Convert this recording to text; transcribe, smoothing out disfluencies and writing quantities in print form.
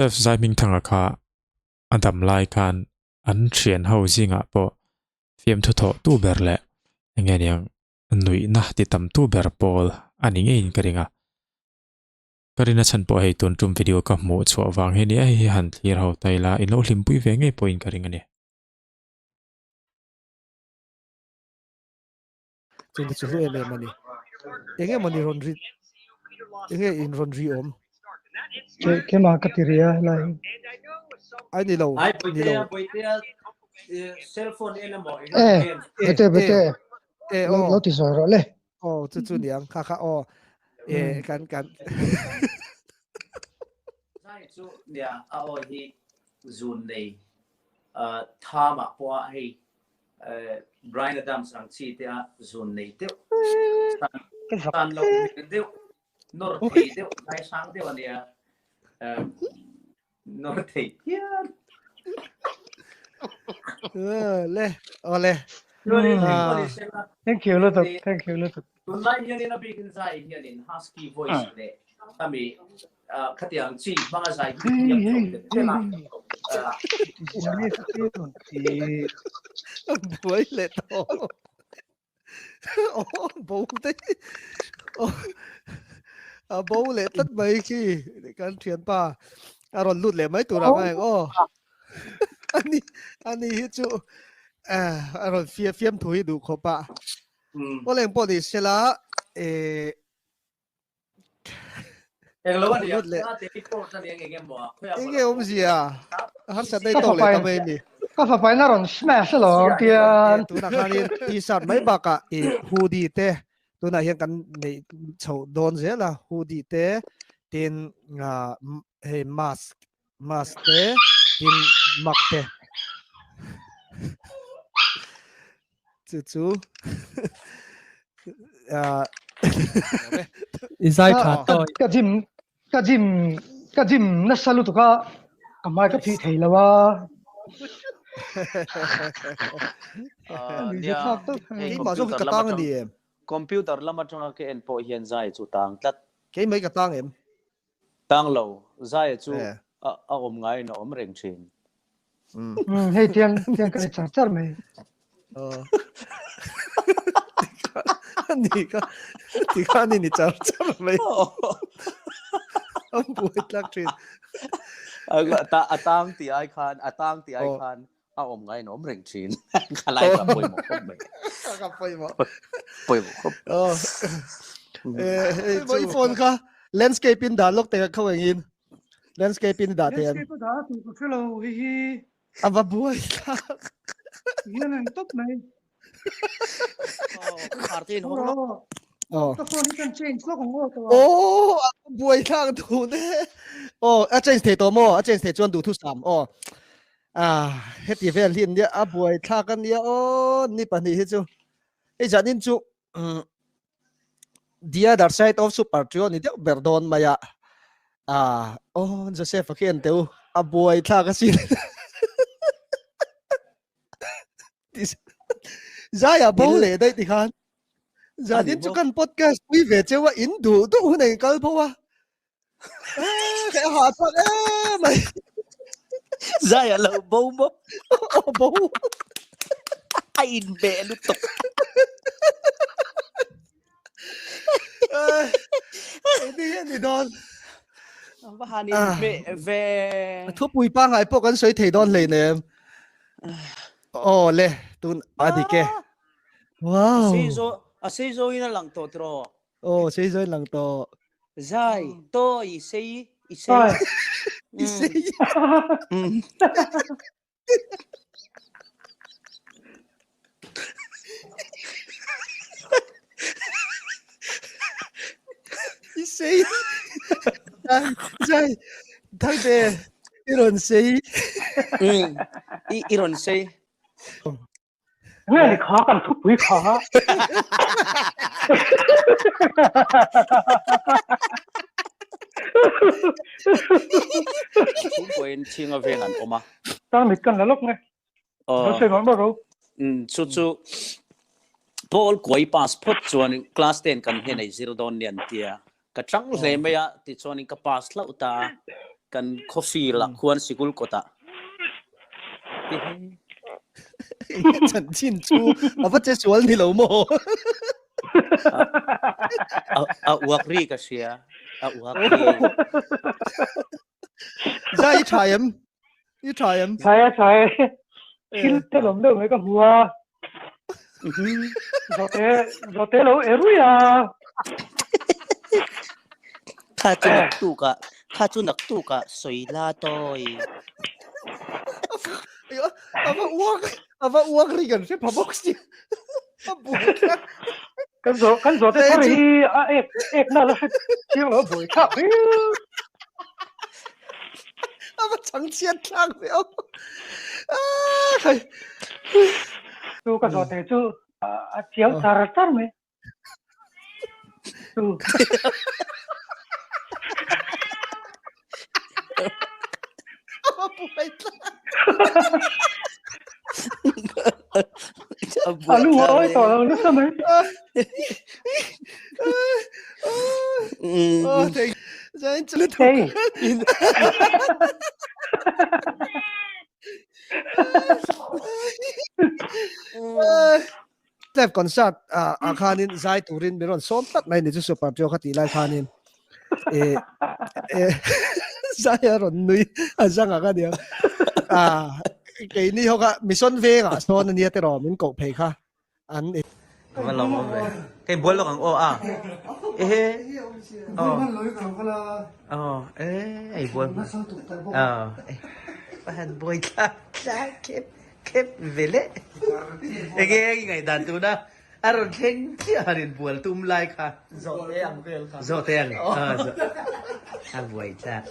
Joseph Zaihmingthanga kha a dam lai khan an thian ho zingah pawh fiamthu thawh tu ber leh eng nge niang nuihna ti tam tu ber pawl a ni ngeiin ka ring a. Ka rin a chhan pawh hei tun tum video ka hmuh chhuah vang hi nia hei hi han thlir ho ta ila in lo hlimpui ve ngei pawhin ka ring a ni. Chung te chu hlu em em a ni. Enge mawni rawn ri enge in rawn ri awm? Ke kema ka ti ria helai. Ai ni lo Ai ni lo. Boitea Boitea cell phone en emaw i Eh, game. bete bete. Eh Lo aw. lo ti sawi rawh le. Aw chu chu niang kha kha aw. Eh kan kan. Zai chu nia a aw hi zun nei thama pawh hei Bryan Adams ang chi te a zun nei deuh san lo deuh nor thei deuh ngai sang deuh ania nor thei phian le ole Thank you lutuk thank you lutuk Tunlai hianin a bikin zai hianin husky voice leh ami khatiang chi hmanga zai hi thiam chho te tel a. Buai leh tawh. Oh, bo te. Oh, a bo leh tlat mai khi kan thianpa a rawn lut leh mai tur ang a eng aw. Ani ani hi chu a rawn fiam fiam thu hi duh khawp a. Aw leng pawh ni sela eh Eng lo a nia, a te report a nia nge nge maw? Enge awmzia? Harsat nei tawk leh ta mai ni. Ka fapa in a rawn smash alawm tian. Tunah khanin t-shirt mai bakah i hoodie te tunah hian kan nei chho dawn zel a hoodie te tin hei mask mask te tin mak te chu chu I zai tha tawi. Ka gym ka gym ka gym nasa lutuk a ka hmai ka phih thei lo a. Keimah zawk hi ka tang a ni em? Computer lam atanga ka en pawh hian zai chu tang tlat. Keimah hi ka tang em? Tang lo, Zaya chu a awm ngaiin a awm reng thin. Hei tiang tiang ka ni char char mai. Ni ka ti kha ni ni char char mai. Am buai tlak thin. A tang ti ai khan, a tang ti ai khan a awm ngaiin a awm reng thin. Ka lai ka pawimawh khawp mai. Ka pawimawh. Pawimawh khawp. Oh. Eh, eh, phone kha landscape in dah lok te kha engin. Landscape in dah te. Landscape dah tu ka hrelo hi hi. Ava buai thlak. Hian ang top mai. Oh, khar te in hawng lok. Oh. Ka phone hi kan change lok ang aw to. Oh, buai thlak tu ne. Oh, a change thei to mo, a change thei chuan du thu sam. Oh. Ah, heti vel hi nia a buai thlak ania aw ni pahnih hi chu. Hei zanin chu um, the other side of super trio ni deuh ber dawn mai a. Ah, oh Joseph a khian teu a buai thlak asin. Zaya bo leh daih ti khan. Zanin chu kan podcast pui ve cheu a in duh duh hun a in kal pho a. Cái họ thật ê mày. Zai a lo bo mawp. Aw bo. A in beh lutuk. Ni hian ni dawn. Va han in beh ve. Thupui pangngai pawh kan sawi thei dawn hleinem. Aw le tun a dik e. Wow. A sei zo in a lang tawh tiraw. Aw sei zo in lang tawh. Zai to i sei i sei. I sei. I sei. Zai zai thangte i rawn sei. I rawn sei. Nge ni kha kan thupui kha. Chhungkawiin chhinga veng an awm a. Tang mit kan la lawk nge. Lo sawi mawlh mawlh ro. Chu chu Paul kuai pass phawt chuan class 10 kan hnen ei zir dawn ni an tia. Ka chang hle mai a tichuanin ka pass hlauh ta. Kan khawfil ah khuan sikul kawtah. Chanchin chu a va che sual ni lo maw? A uak ri ka hria. A uak ri. Zai i tha em? I tha em? Tha e, tha e. Thil te lawm deuh mai ka hmu a. Zawhte, zawhte lo e rui a. Kha chu naktukah, kha chu naktukah sawi la tawi. A va uak, a va uak ri kan hre pha bawk si. A buai thlak. Kan zawh, kan zawhte thar hi a ek, ek na la hre chiang lo buai thlak viau. A va chang chhiat thlak ve aw. Ah, khai. Chu ka zawhte chu a chiau char char mai. Chu. A va buai thlak. A buai A lu thlak awi ve. tawh lo nasa mai. Oh, thank Zain chu lutuk. Hey. Live concert a ah khanin zai turin min rawn sawm tlat mai ni chu super trio kha tih lai khanin e e zai a rawn nui a zanga ka nia a keini ho kha mission vengah sawn ania tiraw min koh phei kha an e Va lo awm ve. Kei bual lawk ang aw a. Ehe. Aw. Aw e ei bual. Aw. Pahan buai thla thla khep khep ve le. Enge i ngaihdan tuna a rawn thleng chiah han in bual tum lai kha. Zawhte ang vel kha. Zawhte ang. Aw zawh. A buai thlak.